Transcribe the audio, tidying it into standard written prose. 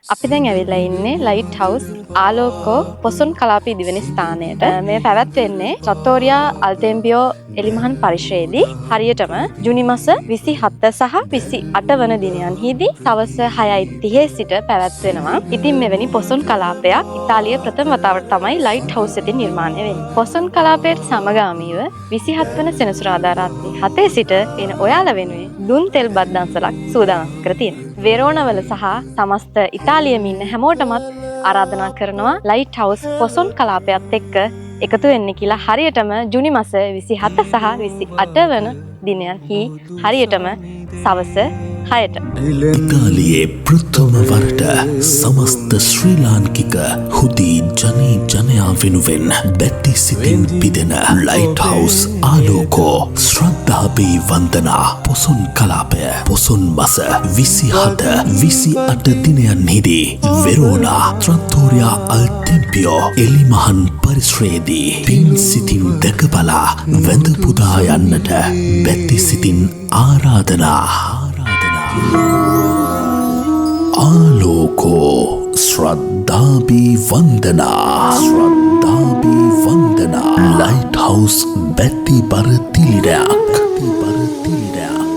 අපි දැන් ඇවිල්ලා ඉන්නේ ලයිට් හවුස් ආලෝකෝ පොසොන් කලාප ඉදිවෙන ස්ථානයට. මේ පැවැත්වෙන්නේ ට්‍රටෝරියා අල්ටෙම්පියෝ එලිමහන් පරිශ්‍රයේදී හරියටම ජුනි මස 27 සහ 28 වන දිනයන්හිදී සවස 6:30 සිට පැවැත්වෙනවා. ඉතින් මෙවැනි පොසොන් කලාපයක් ඉතාලිය ප්‍රථම වතාවට තමයි ලයිට් හවුස් එකෙන් නිර්මාණය වෙන්නේ. පොසොන් කලාපයට සමගාමීව 27 වන සෙනසුරාදා රාත්‍රී 7 සිට එන ඔයාලා වෙනුවෙන් දුන් තෙල් බත් දන්සලක් සූදානම් කර තියෙනවා. වෙරෝනවල සහ සමස්ත ඉතාලියෙම ඉන්න හැමෝටමත් ආරාධනා කරනවා ලයිට් හවුස් පොසොන් කලාපයත් එක්ක එකතු වෙන්න කියලා හරියටම ජුනි මස 27 සහ 28 වන දිනයන්හි හරියටම සවස 6ට. ඉතාලියේ ප්‍රථම වරට සමස්ත ශ්‍රී ලාංකික හුදී ජනී ජනයා වෙනුවෙන් බැති සිතින් පිදෙන ලයිට් හවුස් ආලෝකෝ ශ්‍රද්ධාභි වන්දනා පොසොන් කලාපය පොසොන් මස 27 28 දිනයන්හිදී වෙරෝනා ත්‍රත්තෝරියා අල්ටෙම්පියෝ එලිමහන් පරිශ්‍රයේදී පින් සිතින් දැක බලා වැඳ පුදා යන්නට බැති සිතින් ආරාධනා. ආලෝකෝ ශ්‍රද්ධාභි වන්දනා, ශ්‍රද්ධාභි වන්දනා, ලයිට් හවුස් බැති බර තිලිරයක් බර තිලිරයක්.